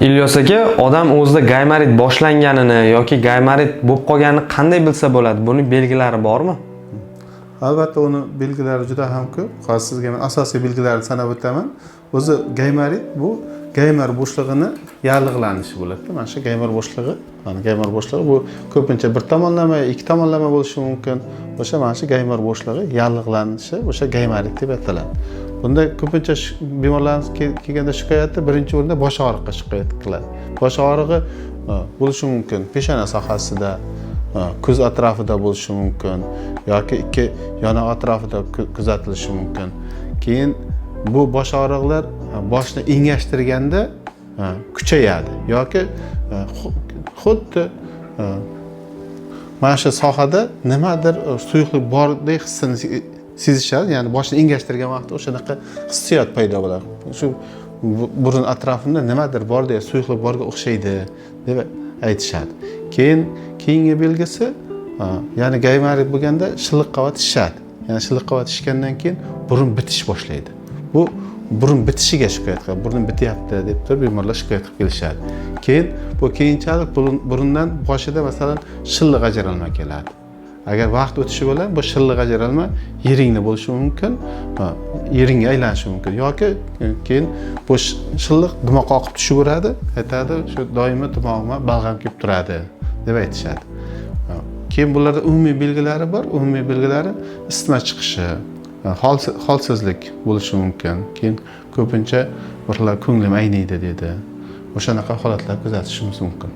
Ilyos aka, odam o'zida gaymorit boshlanganini yoki gaymorit bo'lib qolganini qanday bilsa bo'ladi? Buni belgilari bormi? Albatta, uni belgilari juda ham ko'p. Hozir sizga men asosiy belgilarini sanab o'taman. O'zi gaymorit bu gaymar bo'shlig'ini yallig'lanishi bo'ladi. Mana shu gaymar bo'shlig'i, mana gaymar bo'shlig'i bu ko'pincha bir tomonlama, ikki tomonlama bo'lishi mumkin. O'sha mana shu gaymar bo'shlig'i yallig'lanishi o'sha gaymorit deb ataladi. Bunda ko'pincha bemorlarimiz kelganda shikoyati birinchi o'rinda bosh og'riqqa shikoyat qiladi. Bosh og'rig'i bo'lishi mumkin peshona sohasida, ko'z atrofida bo'lishi mumkin yoki ikki yonoq atrofida kuzatilishi mumkin. Keyin bu bosh og'riqlar boshni engashtirganda kuchayadi yoki xuddi mana shu sohada nimadir suyuqlik bordek hissini sezishadi, ya'ni boshni engashtirgan vaqtda o'shanaqa hissiyot paydo bo'ladi. Shu burun atrofimda nimadir bordek, suyuqlik borga o'xshaydi deb aytishadi. Keyin keyingi belgisi, ya'ni gaymorit bo'lganda shilliq qavat shishadi, ya'ni shilliq qavat shishgandan keyin burun bitish boshlaydi. Bu burun bitishiga shikoyat qiladi, burun bityapti deb turib bemorlar shikoyat qilib kelishadi. Keyin bu keyinchalik burundan boshida, masalan, shilliq ajralma keladi. Agar vaqt o'tishi bilan bu shilliq ajralma yiringli bo'lishi mumkin, yiringga aylanishi mumkin yoki keyin bu shilliq dimoqqa oqib tushaveradi. Aytadi, shu doimo dimog'imga balg'am kelib turadi deb aytishadi. Keyin bularda umumiy belgilari bor. Umumiy belgilari isitma chiqishi, holsizlik bo'lishi mumkin. Keyin ko'pincha bir xil ko'nglim ayniydi deydi, o'shanaqa holatlar kuzatishimiz mumkin.